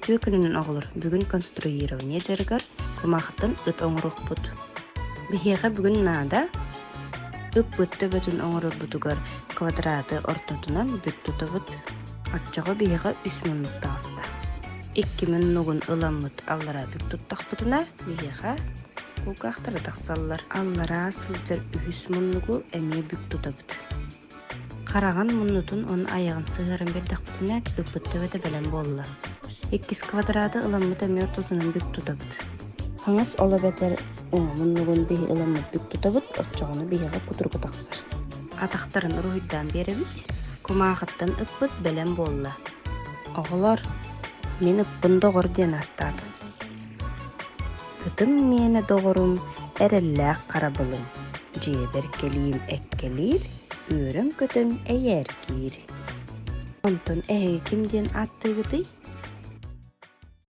Үтүө күнүнэн оҕолор, бүгүн конструирование дьарыгар кумаахыттан ыт оҥоруохпут. Биһиэхэ бүгүн наада ыппыт төбөтүн оҥорорбутугар квадраты ортотунан бүк тутабыт. Оччоҕо биһиэхэ үс муннук таҕыста. Икки муннугун ыламмыт аллараа бүк туттахпытына биһиэхэ кулгаахтара тахсаллар. Аллараа сылдьар үһүс муннугу эмиэ бүк тутабыт. Хараҕын, муннутун уонна айаҕын сыһыаран биэрдэхпитинэ, ыппыт төбөтө бэлэм буолла. Иккис квадраты ыламмыт эмиэ ортотунан бүк тутабыт. Хаҥас ол эбэтэр уҥа муннугун биһи ыламмыт бүк тутабыт, оччоҕуна биһиэхэ кутуруга тахсар. Атахтарын уруһуйдаан биэрэбит. Кумаахыттан ыппыт бэлэм буолла. Оҕолор, мин ыппын доҕор диэн ааттаатым. Ытым миэнэ доҕорум, эрэллээх харабылым, дьиэбэр кэлиим эккэлиир, үөрэн-көтөн эйээргиир. Онтон эһиги ким диэн ааттыыгытый?